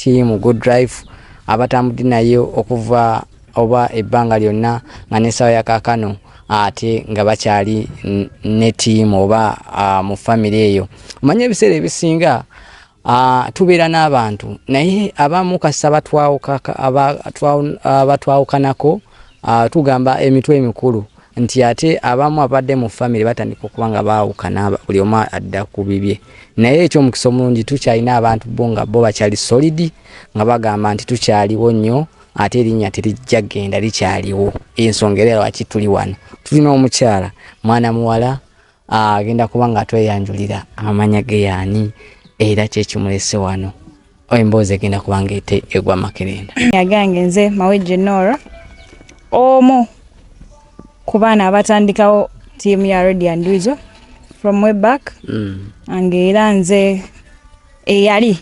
Team Good Life abatambudde naye okuva oba ebbanga lyonna nga n'essaawa ya kaakano ate nga bakyali ne tiimu oba mu famire eyo. Omanye ebiseera ebisinga tubeera n'abantu naye abamu kasita batwawukanako, tugamba emitwe emikulu nti ate abamu abadde mu famire batandika okuba nga baawukana, buli omu adda ku bibye. Naye ekyomukisa omulungi tukyalina abantu bo nga bo bakyali solid, nga bagamba nti tukyaliwo nnyo ate erinnya terijja genda, likyaliwo. Ensonga era lwaki tuli wano, tulina omukyala mwana muwala agenda kuba nga atweyanjulira amanya ge yaani era kyekimulese wano. Emboozi egenda kuba nga ete egwa makerenda. Agange nze Mawejje Nora, omu ku baana abatandikawo ttiimu ya Radio and Weasel from way back, nga era nze eyali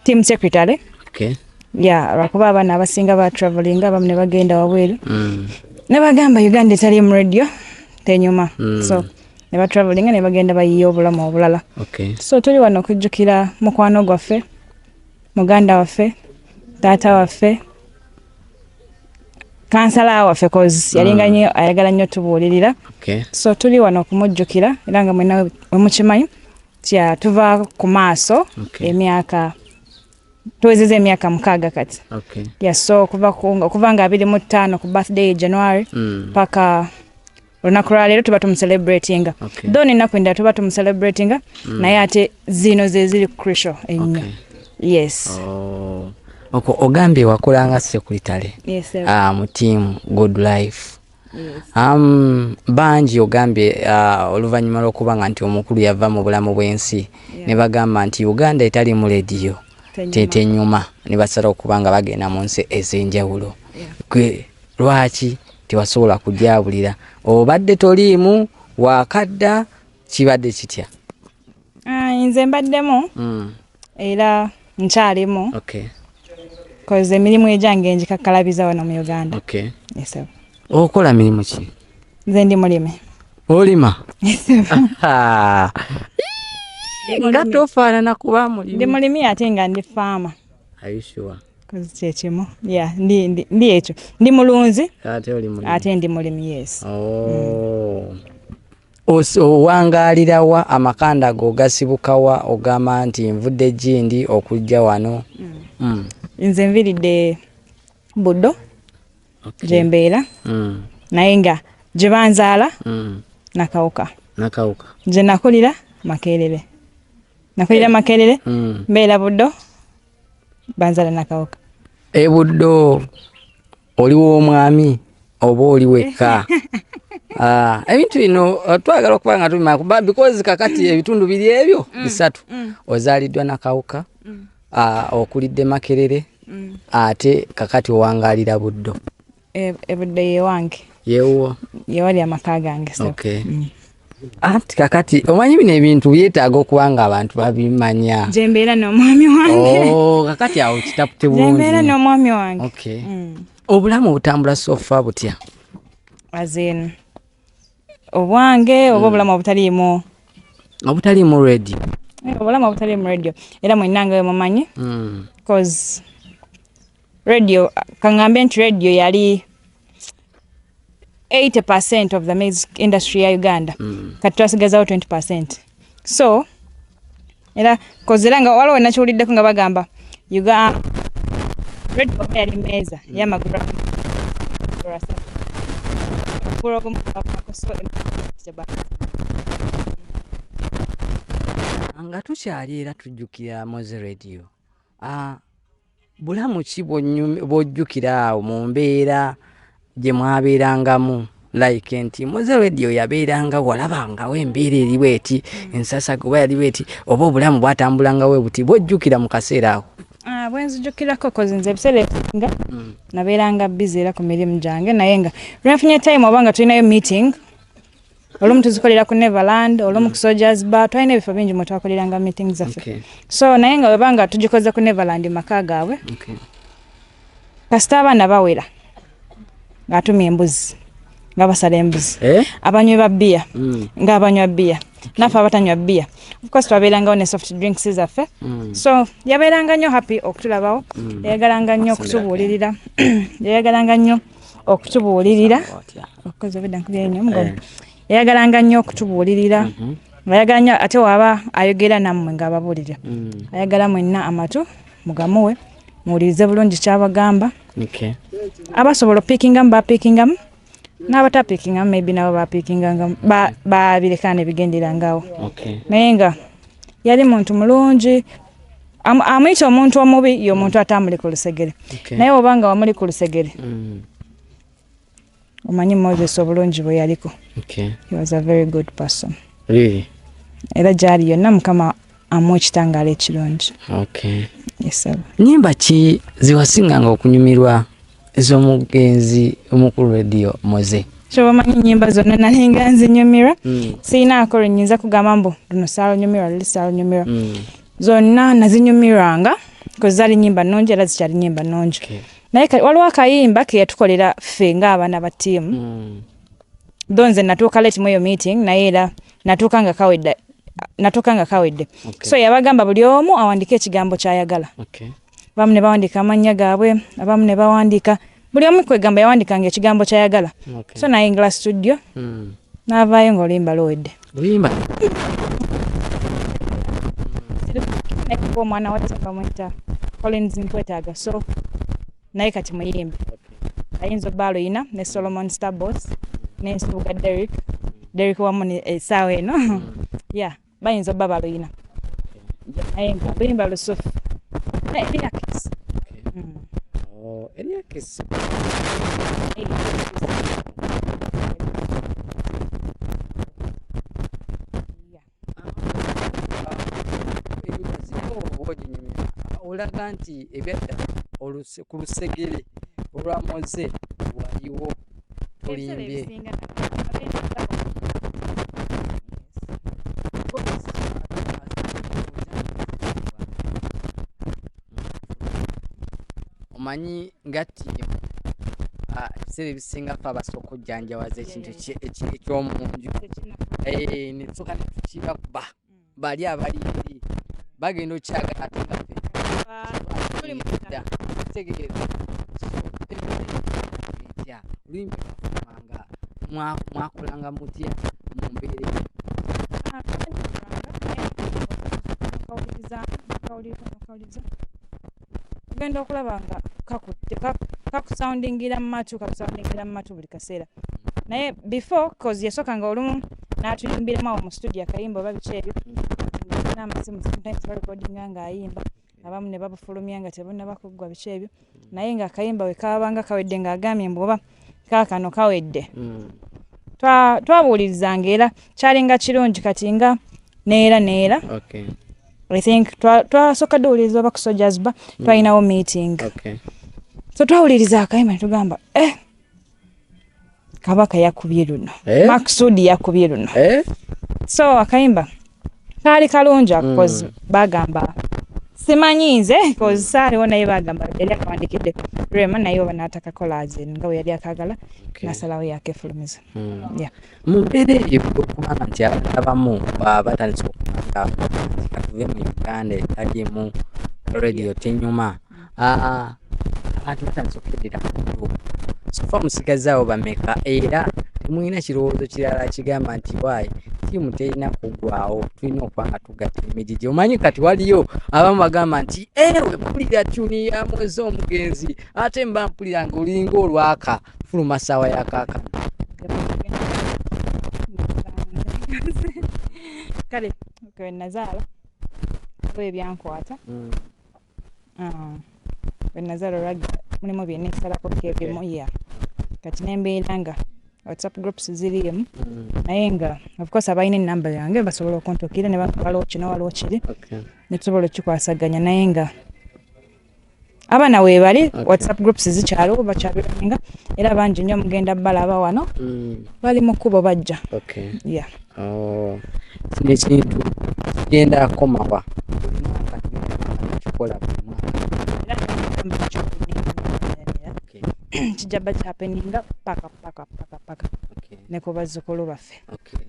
team secretary. Ya, lwakuba abaana abasinga ba traveling, abamu ne bagenda wabweru ne bagamba Uganda etali mu radio tenyuma, so ne batravelinga ne bagenda bayiya obulamu obulala. So tuli wano okujjukira mukwano gwaffe, muganda waffe, taata waffe, kansala waffe, cause yalinga nnyo ayagala nnyo tubuulirira. So tuli wano okumujjukira era nga mwena wemukimanyi kya tuva ku maaso. Emyaka tuwezeza emyaka 6 kati. Yeah, so okuva nga 25 ku birthday ye January paka olunaku lwaleero tuba tumucelebratinga. Though n'ennaku endala tuba tumucelebratinga, naye ate zino ze ziri crucial ennyo. Yes. Oh. Oko ogambye wakolanga secretary Yes, sir. Mu team Good Life. Yes. Bangi ogambye oluvannyuma lw'okuba nga nti omukulu yava mu bulamu bw'ensi ne bagamba nti Uganda etali mu rediyo Tenyuma. Tenyuma, ne basala okuba nga bagenda mu nsi ez'enjawulo. Gwe lwaki tewasobola kujabulira? Obadde toliimu wakadda, kibadde kitya? Ah, nze mbaddemu era nkyalimu, cause emirimu egyange ngikakkalabiza wano mu Uganda. Yes, sir. Okola mirimu ki? Nze ndi mulimi. Olima? Yes, sir. Nga tofaanana kuba mulimi. Ndi mulimi ate nga ndi farmer. Are you sure? Cause kyekimu, yeah, ndi ekyo, ndi mulunzi. Ate oli mulimi. Ate ndi mulimi, yes. Oh. Owangaalirawa? Amakanda go gasibukawa? Ogamba nti nvudde gindi okujja wano? Nze nviridde Buddo gye mbeera, naye nga gye banzaala Nakawuka. Nakawuka. Gye nakulira Makerere, nakulira Makerere. Mbeera Buddo, banzaala Nakawuka. Ebuddo oli w'omwami oba oli wekka? Ah, ebintu bino twagala okuba nga tubimanya kuba because kakati ebitundu biri ebyo bisatu. Ozaaliddwa Nakawuka, okulidde Makerere, ate kakati owangaalira Buddo. Ebuddo yewange. Yewuwo. Yewali amaka gange, so. Okay. Anti kakati omanyi bino ebintu byetaaga okuba nga abantu babimanya. Gye mbeera n'omwami wange. Oh, kakati awo kitapute Gye mbeera bulungi. n'omwami wange. Okay. Obulamu butambula so far butya? As in obwange oba obulamu obutaliimu? Obutaliimu radio. Obulamu obutaliimu radio, era mwenna nga wemumanyi, cause radio, kaŋŋambe nti radio yali 80% of the music industry ya Uganda. Kati twasigazawo 20%. So era cause era nga waliwo nakiwuliddeko nga bagamba Uganda radio oba yali meeza y'amagulu asatu, ogulu ogumu gwavaako, so Nga tukyali era tujjukira Mowzey Radio, bulamu ki bw'ojjukira awo mu mbeera gye mwabeerangamu, like nti Mowzey Radio yabeeranga, walabangawo embeera eri bweti, ensasage oba yali bweti, oba obulamu bwatambulanga bwe buti, bw'ojjukira mu kaseera ako? Ah, bwenzijukirako, cause nze ebiseera ebisinga nabeeranga busy era ku mirimu gyange, naye nga lwenfunye time oba nga tulinayo meeting, olumu tuzikolera ku Neverland, olumu ku Soldiers Bar. Twalina ebifo bingi mwe twakoleranga meeting zaffe. So naye nga webanga tugikoze ku Neverland maka gaabwe, kasita abaana bawera ng'atumya embuzi nga basala embuzi, Eh? abanywi ba bbiya ng'abanywa bbiya. Naffe abatanywa bbiya, of course twabeerangawo ne soft drinks zaffe. So yabeeranga nnyo happy okutulabawo. Yayagalanga nnyo okutubuulirira, yayagalanga nnyo okutubuulirira. Okukoza obedda nkubyayo nnyo omugongo. Yayagalanga nnyo okutubuulirira. Ayagala nnyo, ate waba ayogera nammwe ng'ababuulirira, ayagala mwenna amatu mugamuwe, muwulirize bulungi kyabagamba. Abasobola opiikingamu bapiikingamu, n'abatapiikingamu maybe nabo bapiikingangamu, babireka ne bigenderangawo. Naye nga yali muntu mulungi. Amuyita omuntu omubi ye omuntu atamuli ku lusegere. Naye oba nga wamuli ku lusegere, omanyi Moses obulungi bwe yaliko. He was a very good person. Really? Era gyali yonna Mukama amuwa ekitangaala ekirungi. Yes, sir. Nyimba ki ziwasinganga okunyumirwa ez'omugenzi omukulu Radio Moze? Kyoba omanyi, ennyimba zonna nalinga nzinyumirwa. Sirinaako lwe nnyinza kugamba mbu luno saalunyumirwa, luli saalunyumirwa. Zonna nazinyumirwanga kozi zaali nnyimba nnungi, era zikyali nnyimba nnungi. Naye waliwo akayimba ke yatukolera ffe ng'abaana ba ttiimu. Though nze natuuka late mu eyo meeting, naye era natuuka nga kawedde, natuuka nga kawedde. So yabagamba buli omu awandiike ekigambo ky'ayagala. Abamu ne bawandiika amannya gaabwe, abamu ne bawandiika, buli omu kwegamba yawandiikanga ekigambo ky'ayagala. So nayingira studio, n'avaayo ng'oluyimba luwedde. Luyimba? Naye kuba omwana wa bamuyita Collins Nkwetaaga, so naye kati muyimbi, ayinza obba aluyina ne Solomon Starbos n'Ensubuga Derrick, Derrick wamu essaawa eno ya bayinza obba baluyina, naye nga luyimba lusufu. Eliakis. Oh, Eliakis. Yeah. Emizigo oba oginyumya, olaga nti ebyadda ku lusegere olwa Moze waliwo Ebiseera tulimbye. Ebisinga. Omanyi nga ttiimu, ebiseera ebisinga fe abasooka okujjanjawaza ekintu ekyomunju, ne tusooka ne tukibakuba, bali abali eri bagenda okyagala, ate nga ffe Tuli dda. Kitegeeza, so etya oluyimba lwafulumanga, mwakolanga mutya mu mbeera eyo? Kawuliriza, kawuliriza, kawuliriza, ogenda okulaba nga kakutte, kakusoundingira mu matu, kakusoundingira mu matu buli kaseera. Naye before, cause yasooka nga olumu n'atuyimbiramu awo mu studio akayimba oba biki ebyo, n'amasimu sometimes barecordinga ng'ayimba, abamu ne babufulumya nga tebunnaba kuggwa, biki ebyo. Naye ng'akayimba we kaabanga kawedde, ng'agambye mbu oba kaakano kawedde, twabuulirizanga era kyalinga kirungi. Kati nga neera neera, I think twasooka dde owuliriza oba ku Soldiers Bar, twalinawo meeting. So twawuliriza akayimba ne tugamba, eh, Kabaka yakubye luno. Eh? Maksudi yakubye luno. Eh? So akayimba kaali kalungi ako, cause bagamba, simanyi nze cause saaliwo, naye bagamba yali akawandikidde Rema, naye oba n'atakakola aze nga bwe yali akagala, nasalawo yakefulumiza. Yeah. Mu mbeera eyo okubanga nti abantu abamu batandise okubanga katuve mu Uganda etaliimu Radio tenyuma, abantu batandise okukeddera ku, so far musigazaawo bameka? Era temulina kirowoozo kirala kigamba nti waayi, ttiimu terina kuggwawo, tulina okuba nga tugatta emigigi? Omanyi kati waliyo abamu bagamba nti ewe mpulira tune ya Moze omugenzi, ate mba mpulira nga olinga olwaka fuluma ssaawa ya kaakano. Kale kwe nazaala oba ebyankwata. Bwe nazaala olwagga mulimu byeneesalako ebimu, ya kati nembeera nga WhatsApp groups ziriimu, naye nga of course abalina enamba yange basobola okuntuukira ne bagamba waliwo kino, waliwo kiri, netusobola okukikwasaganya. Naye nga abaana weebali, WhatsApp groups zikyaliwo, bakyabironinga, era bangi nnyo mugenda balaba wano, bali mu kkubo bajja. Yeah. Oh, kino ekintu kigenda komawa? Buli mwaka tugenda kikola, buli mwaka. Era ngamba kijja ba kyahappeninga paka paka paka paka. Ne ku bazzukulu baffe.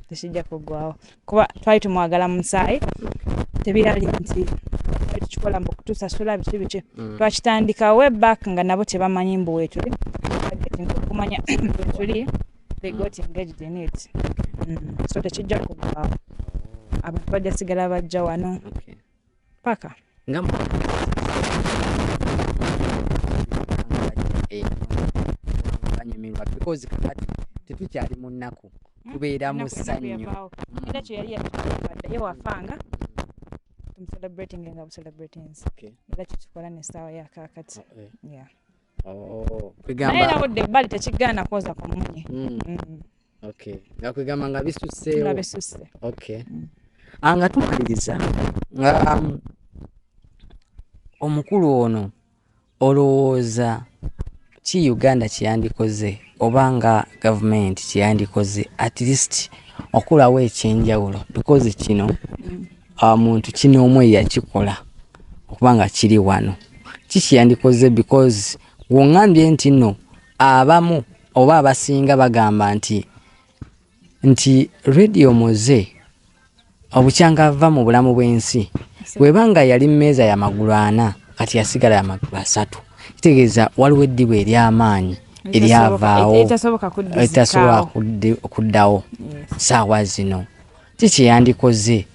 Tekijja kuggwawo kuba twali tumwagala mu musaayi, tebirali nti twali tukikola mbu kutusasula biki biki. Twakitandika way back nga nabo tebamanyi mbu weetuli. Okumanya wetuli, they got engaged in it. So tekijja kuggwawo, abantu bajja sigala bajja wano paka. Nga banyumirwa because kakati tetukyali mu nnaku, tubeera mu ssanyu. Era kye yali yatugamba, ye wafanga tumucelebrating nga bucelebratinze. Era kyetukola n'essaawa yakakati, yeah. Oh, naye era budde ebbali tekigaana kwoza ku munye. Okay. Nga kwegamba nga bisusseewo. Nga bisusse. Okay. Ah, nga tumaliriza, omukulu ono olowooza ki Uganda kyeyandikoze oba nga gavumenti kyeyandikoze at least okulawo ekyenjawulo, because kino muntu kinoomu eyakikola okuba nga kiri wano, ki kyeyandikoze? Because woŋŋambye nti nno abamu oba abasinga bagamba nti Radio Mowzey obukyanga ava mu bulamu bw'ensi, bwebanga yali mmeeza ya magulu ana, kati yasigala ya magulu asatu, kitegeeza waliwo eddibu ery'amaanyi eryavaawo eritasoboka eritasobola kuddizikaawo. Kuddawo. Saawa zino ki kyeyandikoze,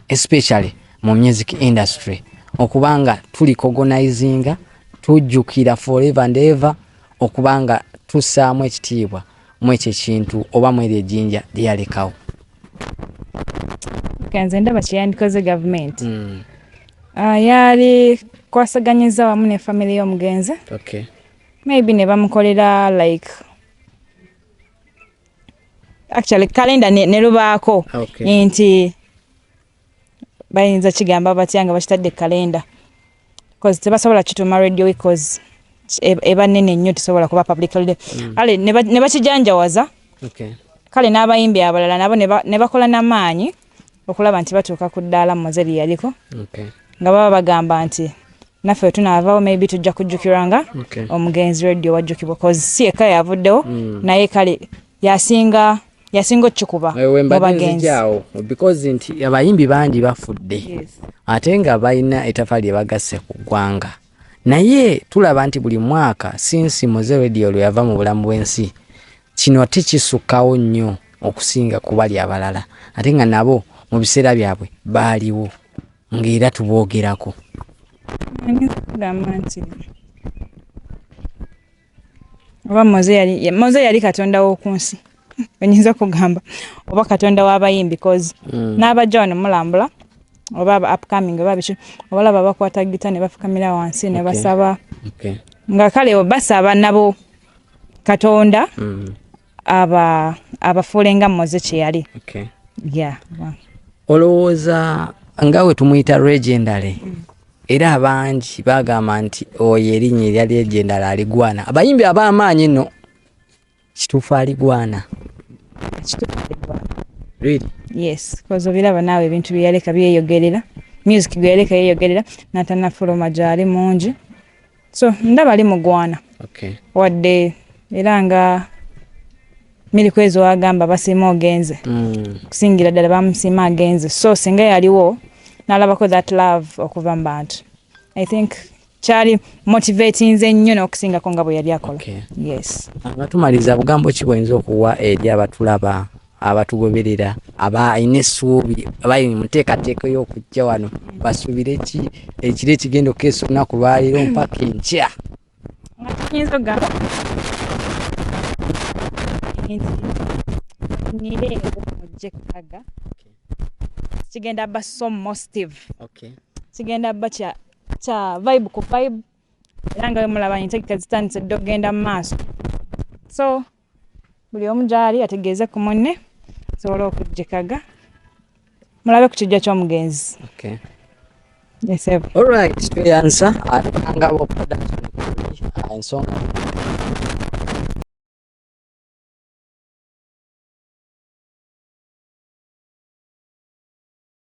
especially mu music industry, okubanga turecognizinga, tujjukira forever and ever, okubanga tussaamu ekitiibwa mu ekyo ekintu oba mu eryo ejjinja lyeyalekawo? Nze ndaba kyeyandikoze gavumenti, yali kwasaganyiza wamu ne family y'omugenzi, maybe ne bamukolera like actually kalenda ne lubaako nti bayinza kigamba batya nga bakitadde kalenda, cause tebasobola kituuma Radio Week cause eba nene nnyo, tesobola kuba public holiday. Kale ne bakijanjawaza. Kale n'abayimbi abalala nabo ne bakola n'amaanyi okulaba nti batuuka ku ddaala Mowzey lye yaliko, nga baba bagamba nti naffe bwe tunaavaawo maybe tujja kujjukirwa nga omugenzi Radio wajjukibwa, cause si yekka yavuddewo, naye kale yasinga okukikuba we mu mbadde bagenzi. Nzijaawo because nti abayimbi bangi bafudde, ate nga balina ettaffaali lye bagasse ku ggwanga, naye tulaba nti buli mwaka since Mowzey Radio lwe yava mu bulamu bw'ensi, kino tekisukkawo nnyo okusinga ku bali abalala, ate nga nabo mu biseera byabwe baaliwo ng'era tuboogerako. Nyinza kugamba nti oba Mowzey yali katonda w'oku nsi, oyinza okugamba oba katonda w'abayimbi, cause n'abajja wano mulambula oba aba upcoming oba biki, obalaba bakwata gita ne bafukamira wansi ne basaba, nga kale basaba nabo katonda aba abafuule nga Mowzey kye yali. Yeah. Olowooza nga we tumuyita legendary, era abangi bagamba nti oyo erinnya erya legendary aligwana, abayimbi ab'amaanyi nno, kituufu aligwana? Kituufu aligwana. Really? Yes, cause obiraba naawe ebintu bye yaleka byeyogerera, music gwe yaleka yeyogerera n'atanafuluma gyali mungi, so ndaba ali mugwana. Wadde era nga Mirikwezi wagamba basiima ogenze, kusingira ddala bamusiima agenze, so singa yaliwo n'alabako that love okuva mu bantu, I think kyali motivatinze nnyo n'okusingako nga bwe yali akola. Yes. Nga tumaliza, bugambo ki bwoyinza okuwa eri abatulaba, abatugoberera, abalina essuubi, abali mu nteekateeka y'okujja wano? Basuubire ki ekiro ekigenda okukeesa olunaku lwaleero mpaka enkya? Nga kiyinza okugamba nti nyireewo mujje kaga kigenda ba so positive. Kigenda ba kya vibe ku vibe, era nga bwe mulaba entegeka zitandise dda okugenda mu maaso, so buli omu gy'ali ategeeze ku munne asobole okujjekaga mulabe ku kijja ky'omugenzi. Yes, sir. Alright, tweyanza ate ngabo production, ensonga.